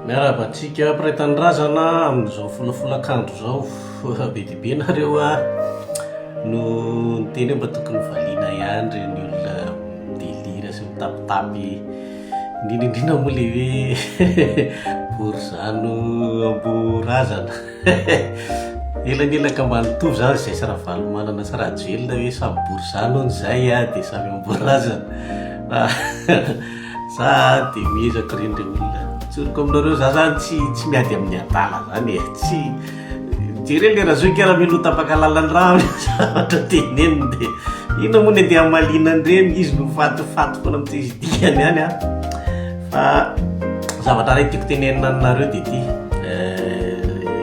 Miarahaba antsika mpiray tanindrazana amin'izao folafolakandro izao. Be dia be nareo no niteny hoe mba tokony valiana ihany ireny olona mi-delire sy mitapitapy, indrindra indrindra moa ilay hoe Borizano Amborazana. Elanelaka mba nitovy izany izay sy Ravalomanana sy Rajoelina hoe samy Borizano hono izay dia samy Amborazana. Za dia miezaka ireny re olona. Tsoriko aminareo za zany tsy tsy miady amin'ny adala zany e. Tsy jereo le razoky ara mialoha tapaka lalan-drà amin'ny zavatra teneniny dia inona moa ny andeha hamaliana an'ireny izy no fatifaty foana amin'ny tsisy dikany any an. Fa zavatra iray tiako tenenina aminareo dia ity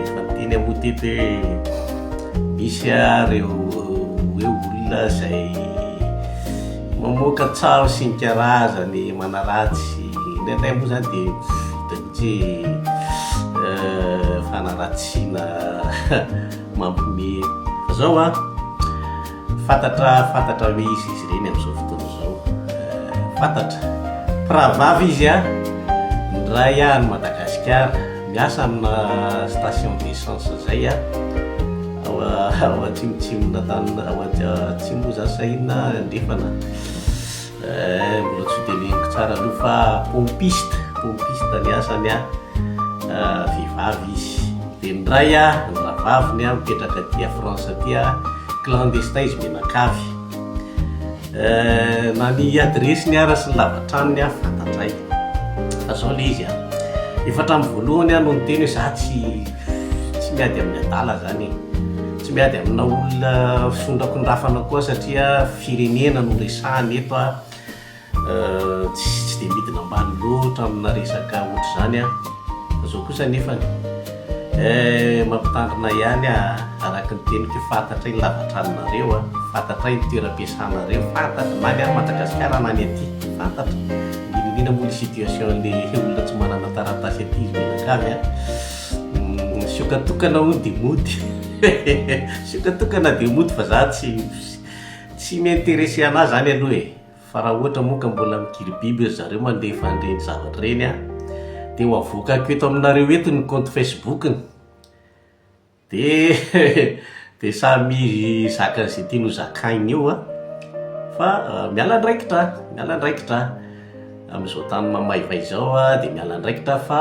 efa niteny aho moa teto hoe misy ireo hoe olona izay Mamoaka tsaho sy ny karazany manaratsy indraindray moa zany dia hita mihitsy hoe fanaratsiana mampime fa zao an, fantatra fantatra hoe iza izy ireny amin'izao fotoana izao, fantatra, mpirahavavy izy an, ny iray any Madagasikara miasa amina station d'essence zay an, Ao ao atsimotsimon'Antanana ao atsimo moa zany sa inona andrefana? Eh, mbola tsy ho teneniko tsara aloha fa pompiste, pompiste ny asany an, vehivavy izy. Dia ny iray an, ny rahavaviny an, mipetraka aty à France aty an, clandestin izy mianakavy. Na ny adiresiny ara sy ny lava-tranony aho fantatray. Fa zao le izy an, efa hatramin'ny voalohany aho no niteny hoe za tsy tsy miady amin'ny adala zany e. Tsy miady amina olona sondrakondrafana koa satria firenena no resahana eto an. Tsy dia midina ambany loatra amina resaka ohatr'izany aho. Fa zao kosa anefany, eh mampitandrina ihany aho araka ny teniko hoe fantatray ny lava-tranonareo a, fantatray ny toeram-piasanareo, fantatra na ny any Madagasikara na ny aty, fantatra. Indrindra indrindra moa le situation an'le olona tsy manana taratasy aty izy mianakavy a. Sioka tokana hono dia mody. Sioka tokana dia mody fa za tsy tsy mi-interesser anah zany aloha e. Fa raha ohatra moa ka mbola mikiribiby ry zareo mandefa an'ireny zavatra ireny an, dia ho avoakako eto aminareo eto ny compte Facebook-ny. Dia dia samy hizaka izay tiany ho zakaina eo an. Fa miala andraikitra aho, miala andraikitra aho. Amin'izao tany mamaivay izao aho dia miala andraikitra aho fa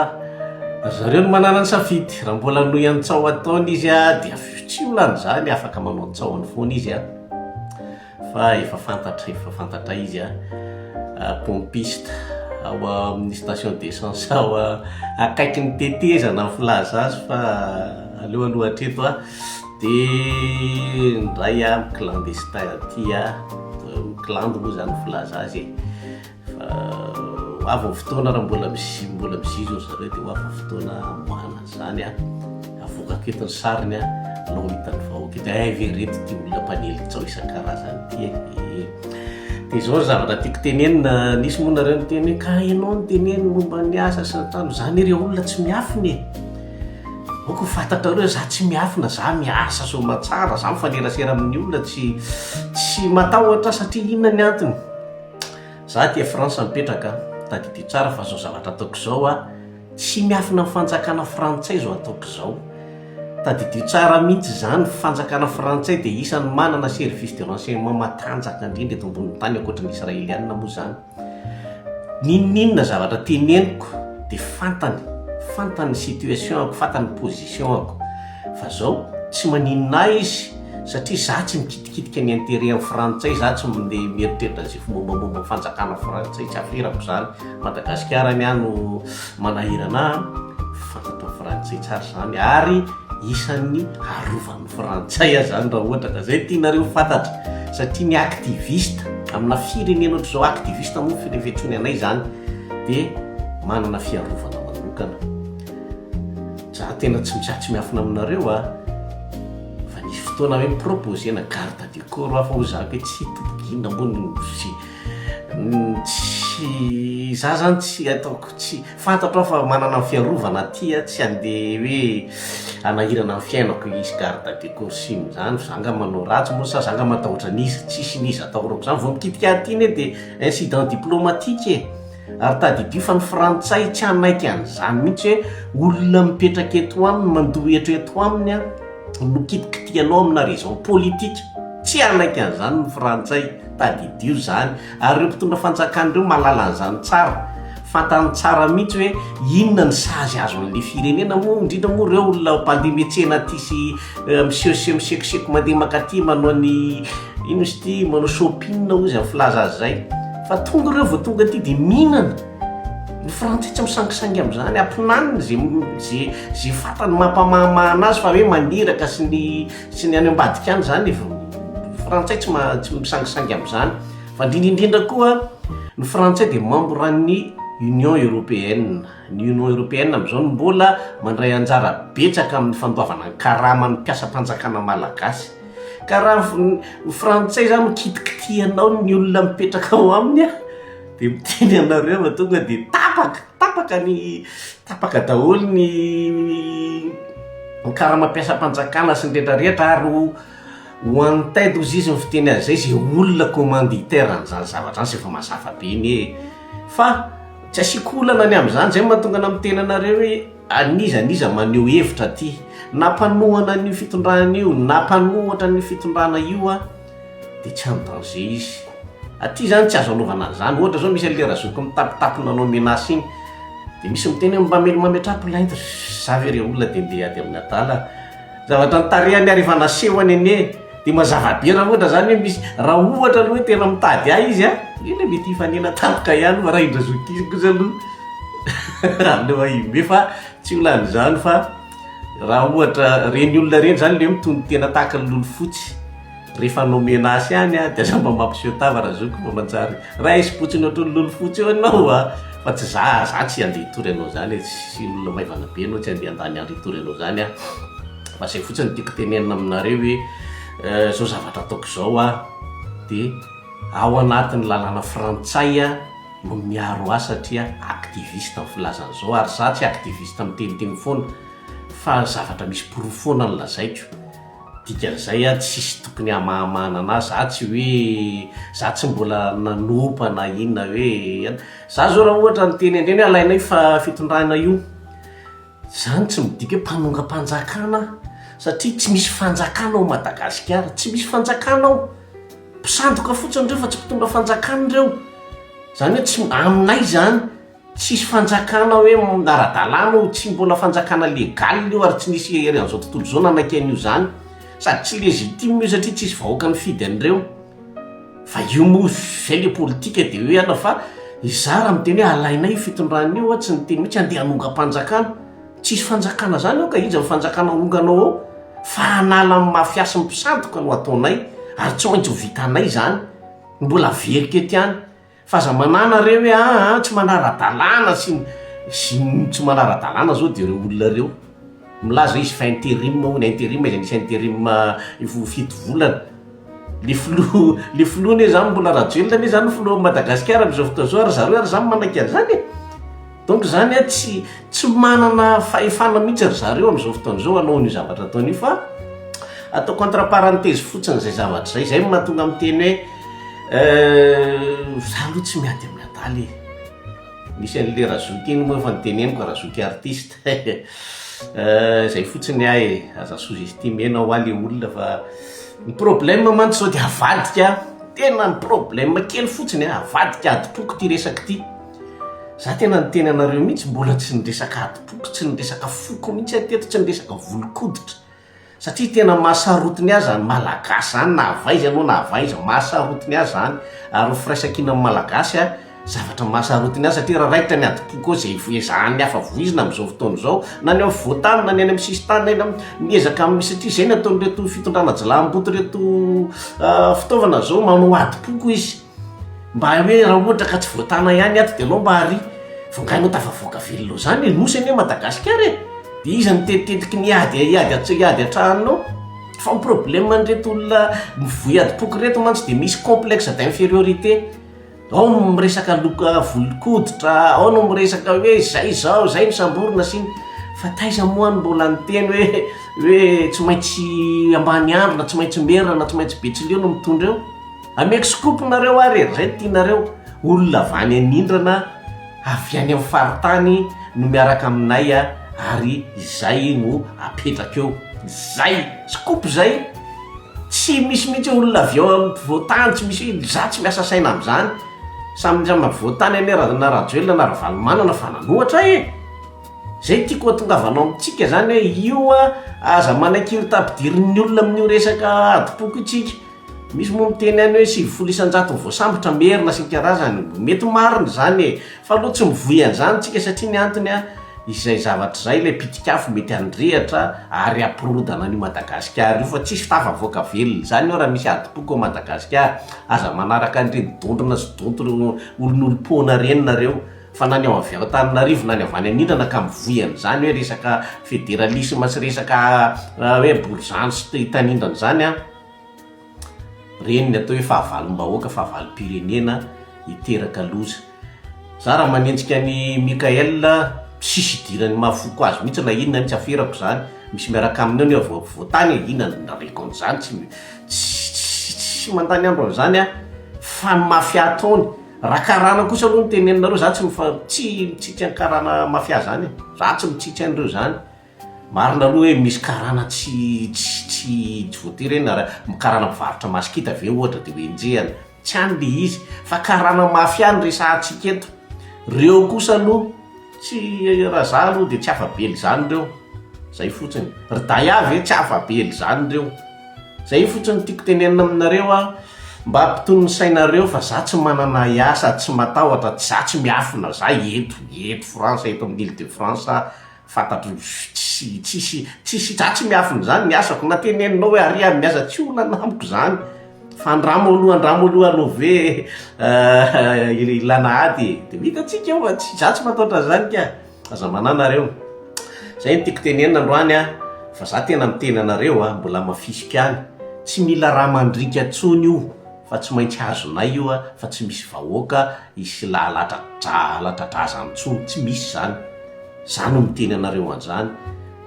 ry zareo no manana ny safidy. Raha mbola hanohy ny tsaho ataony izy an, dia tsy olana izany, afaka manao ny tsahony foana izy an. Fa efa fantatra efa fantatray izy a, pompiste ao amin'ny station d'essence ao akaikin'ny tetezana ny filaza azy fa aleo aloha hatreto a, dia indray a mi-clandestin aty a, mi-cland moa zany ny filaza azy e. Fa ho avy ny fotoana raha mbola mizi mbola mizizo ry zareo dia ho avy ny fotoana hamoahana an'izany an, avoakako eto ny sariny an, alao ho hitan'ny vahoaka eto, hay ve reto ity olona mpanely tsaho isan-karazany ity e, ee. Dia izao ny zavatra tiako tenenina, nisy moa nareo niteny hoe ka ianao no teneno momba ny asa sy ny trano, za anie re olona tsy miafina e, aoka ho fantatrareo hoe za tsy miafina, za miasa soamatsara, za mifanerasera amin'ny olona, tsy tsy matahotra aho satria inona ny antony? Za aty France mipetraka, tadidio tsara fa zao zavatra ataoko zao a, tsy miafina am fanjakana frantsay zao ataoko zao. Tadidio tsara mintsy zany, fanjakana frantsay dia isany manana service de renseignement matanjaka indrindra eto ambonin'ny tany ankoatry ny israelianina moa zany. N'inon'inona zavatra teneniko dia fantany, fantany ny situation-ako, fantany ny position-ako. Fa zao, tsy maninona ahy izy satria za tsy mikitikitika ny intérêt an'ny frantsay, za tsy mandeha mieritreritra an'izay mombamomba ny fanjakana frantsay, tsy aferako zany, Madagasikara ny ahy no manahirana ahy, fantatry ny frantsay tsara zany ary isan'ny arovan'ny frantsay aho zany raha ohatra ka zay tianareo ho fantatra satria ny activiste amina firenena ohatr'izao, activiste moa ny fiantsoany anay zany dia manana fiarovana manokana. Za tena tsy misahy tsy miafina aminareo a! Fa nisy fotoana hoe mi-proposer-na garde du corps aho fa hoy za hoe tsy tompoko inona moa no tsy tsy za zany tsy ataoko tsy fantatro aho fa manana ny fiarovana aty aho tsy handeha hoe hanahirana ny fiainako hisy garde du corps sy ny zany fa za nga manao ratsy moa sa za nga matahotra an'iza? Tsisy n'iza atahorako zany, vao mikitika aty anie de incident diplomatique e! Ary tadidio fa ny frantsay tsy hanaiky an'izany mihitsy hoe olona mipetraka eto aminy, mandoa hetra eto aminy no kitikitihanao amina raison politique. Tsy hanaiky an'izany ny frantsay, tadidio izany. Ary ireo mpitondra fanjakana ireo mahalala an'izany tsara. Fantany tsara mihitsy hoe inona ny sazy azon'ilay firenena moa, indrindra moa ireo olona mpandeha miantsena aty sy misehoseho misekoseko mandeha mankaty manao ny inona izy ity, manao shopping hozy amin'ny filaza azy izay. Fa tonga ireo vao tonga aty dia mihinana. Ny frantsay tsy misangisangy amin'izany, ampinaniny ze ze ze fantany mampamahamahana azy fa hoe maniraka sy ny sy ny any ambadika any izany, ny frantsay tsy tsy misangisangy amin'izany. Fa indrindra indrindra koa ny frantsay dia membre an'ny Union Européenne. Ny Union Européenne amin'izao no mbola mandray anjara betsaka amin'ny fandoavana ny karaman'ny mpiasam-panjakana malagasy. Ka raha ny frantsay izany no kitikitihanao ny olona mipetraka ao aminy dia miteny anareo fa tonga dia tapaka, tapaka ny, tapaka daholo ny ny karama mpiasam-panjakana sy ny rehetra rehetra ary ho Ho an'ny Ted hozy izy ny fiteny azy zay, zay olona commanditaire an'izany zavatra zany zay efa mazava be anie e! Fa tsy asiako olana ny amin'izany, zay no mahatonga anah miteny anareo hoe an'iza n'iza maneho hevitra aty, na mpanohana an'io fitondrana io na mpanohatra an'io fitondrana io an, dia tsy en danger izy. Aty zany tsy azo anaovana an'izany, ohatra zao misy an'le razoky mitapitapy nanao menace iny, dia misy miteny hoe mba mametraha plainte, za ve re olona dia ndeha hiady amin'ny adala. Zavatra ny tarehiny ary efa nasehony anie dia mazava be raha ohatra zany hoe misy raha ohatra aloha hoe tena mitady ahy izy a, eny mety hifanena tampoka ihany fa raha i Razoky kosa aloha aleo ahimbe fa tsy olana izany fa raha ohatra reny olona reny zany le mitonon-tena tahaka ny lolo fotsy. Rehefa hanao menace ihany aho dia aza mba mampiseho tava razoky fa manjary raisim-potsiny ohatran'ny lolo fotsy eo ianao a! Fa tsy za, za tsy handeha hitory anao zany e, tsy olona maivana be ianao tsy handeha handany andro hitory anao zany aho. Fa zay fotsiny no tiako tenenina aminareo hoe zao zavatra ataoko zao aho dia ao anatin'ny lalàna frantsay aho no miaro ahy satria activiste ny filazana izao ary za tsy activiste miteniteny foana fa zavatra misy porofo foana no lazaiko. Dikan'izay aho tsisy tokony hamahamahana anah, za tsy hoe za tsy mbola nanompa na inona hoe an, za zao raha ohatra niteny an'ireny hoe alainay fa fitondrana io, zany tsy midika hoe mpanongam-panjakana aho satria tsy misy fanjakana ao Madagasikara, tsy misy fanjakana ao, mpisandoka fotsiny ireo fa tsy mpitondra fanjakana ireo, zany hoe tsy aminay zany. Tsisy fanjakana hoe ara-dalàna io, tsy mbola fanjakana légal io ary tsy nisy hery an'izao tontolo izao nanaiky an'io zany. Sady tsy légitime io satria tsisy vahoaka nifidy an'ireo. Fa io moa zay le politika de hoe ana fa izaho raha miteny hoe alainay io fitondrana io aho tsy niteny mihitsy andeha hanongam-panjakana. Tsisy fanjakana zany ao ka iza ny fanjakana ahonganao ao? Fa hanala ny mafia sy ny mpisandoka no ataonay ary tsy maintsy ho vitanay izany. Mbola averiko eto ihany. Fa aza manahy nareo hoe aa tsy manara-dalàna sy ny sy ny tsy manara-dalàna zao de ireo olona ireo. Milaza izy fa interim hono, interim aiza nisy interim vo fito volana. Le filoha le filoha anie zany mbola Rajoelina anie zany filohan'i Madagasikara amin'izao fotoana izao ary zareo ary zany manaiky an'izany e. Donc zany a tsy tsy manana fahefana mihitsy ry zareo amin'izao fotoana izao hanao an'io zavatra ataony io fa ataoko entre parenthèse fotsiny izay zavatra izay, izay no mahatonga miteny hoe za aloha tsy miady amin'ny adala e, misy an'le razoky iny moa efa noteneniko razoky artiste zay fotsiny aho e, aza sous estimer-nao hoa le olona fa ny problème mantsy zao de avadika tena ny problème kely fotsiny a, avadika adim-poko ty resaka ty. Za tena niteny anareo mihitsy mbola tsy niresaka adim-poko, tsy niresaka foko mihitsy aho teto, tsy niresaka volon-koditra satria tena mahasarotiny ahy zany malagasy zany na avy aiza ianao na avy aiza, mahasarotiny ahy zany ary ny firaisankinan'ny malagasy a zavatra mahasarotiny ahy satria raha raikitra ny adim-poko eo zay ezahan'ny hafa voizina amin'izao fotoana izao na ny ao afovoan-tany na ny any amin'ny sisin-tany na eny amin'ny miezaka amin'ny satria zay ny ataon'ireto fitondrana jiolahimboto ireto fitaovana zao manao adim-poko izy. Mba hoe raha ohatra ka tsy voatana ihany ato dia alao mba ary vao nga ianao tafavoaka velona ao zany e, nosy anie Madagasikara e! Dia iza no tetitetiky ny hiady hiady hiady an-trano ao? Fa ny problème an'ireto olona mivoy adim-poko ireto mantsy dia misy complexe d'infériorité, ao ny miresaka loka volon-koditra, ao no miresaka hoe zay izao, zay nosamborina sy ny, fa taiza moa no mbola niteny hoe hoe tsy maintsy ambaniandro na tsy maintsy merina na tsy maintsy betsileo no mitondra eo? Ameko scoop nareo ary e, zay no tianareo, olona avy any anindrana avy any amin'ny faritany no miaraka aminay ary izay no apetraka eo. Zay! Scoop zay! Tsy misy mihitsy olona avy eo ampovoantany, tsy misy hoe za tsy miasa saina amin'izany. Samy samy ampovoantany anie ra na Rajoelina na Ravalomanana fa nanohatra e! Zay tiako hatongavana ao amintsika zany hoe io a, aza manaiky ho tampidirin'ny olona amin'io resaka adim-poko io tsika. Misy moa miteny ihany hoe 90 isan-jaton'ny voasambotra merina sy ny karazany. Mety marina izany e! Fa aloha tsy mivoy an'izany tsika satria ny antony a, izay zavatra izay ilay pitik'afo mety handrehatra ary hampirodana an'io Madagasikara io fa tsisy tafavoaka velona izany eo raha misy adim-poko ao Madagasikara. Aza manaraka an'ireny dondrona sy donto olon'olom-poana ireny nareo fa na ny ao avy ao Antananarivo na ny avy any anindrana ka mivoy an'izany hoe resaka federalisme sy resaka hoe borizano sy tanindrana izany an. Ireny ny atao hoe fahavalom-bahoaka, fahavalom-pirenena hiteraka loza. Za raha manenjika an'i Mickaël, tsisy idiran'ny maha foko azy mihitsy na inona mihitsy aferako izany, misy miaraka aminy eo nefa vao ampovoan-tany e, inona no nareko an'izany, tsy tsy tsy mandany andro an'izany aho, fa ny mafia ataony, raha karana kosa aloha no teneninareo za tsy mifa- tsy mitsitsy an'i karana mafia zany e, za tsy mitsitsy an'ireo zany. Marina aloha hoe misy karana tsy tsy tsy tsy voatery hoe na karana mpivarotra masikita ve ohatra de ho enjehana, tsy any le izy fa karana mafia no resahantsika eto, reo kosa aloha tsy raha za aloha de tsy afa-bela izany reo, zay fotsiny, ry Daya ve tsy afa-bela izany reo, zay fotsiny no tiako tenenina aminareo a, mba ampitony ny sainareo fa za tsy manana ahiahy sady tsy matahotra, za tsy miafina, za eto, eto France, eto amin'ny Ile de France Fantatro tsy tsisy tsisy za tsy miafina zany ny asako na teneninao hoe ary aho miasa tsy olana amiko zany fa andramo aloha andramo aloha aloha ve ilana ady e de vita tsika eo fa tsy za tsy mataotra an'zany ka aza manahy nareo zay no tiako tenenina androany a fa za tena miteny anareo a mbola hamafisiko ihany tsy mila rà mandriaka tsony io fa tsy maintsy azonay io a fa tsy misy vahoaka hisy lahalatra dra-drazana intsony tsy misy zany Za no miteny anareo an'izany.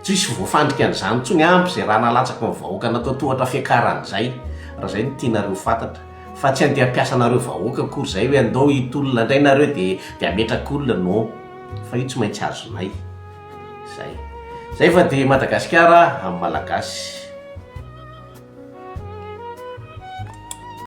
Tsisy voafandrika an'izany intsony, ampy izay rà nalatsaky ny vahoaka natao tohatra fiakarana izay, raha izay no tianareo ho fantatra. Fa tsy andeha hampiasa anareo vahoaka akory izay hoe andao hitolona indray nareo dia dia hametraka olona, non. Fa io tsy maintsy azonay. Zay. Zay fa dia Madagasikara amin'ny Malagasy.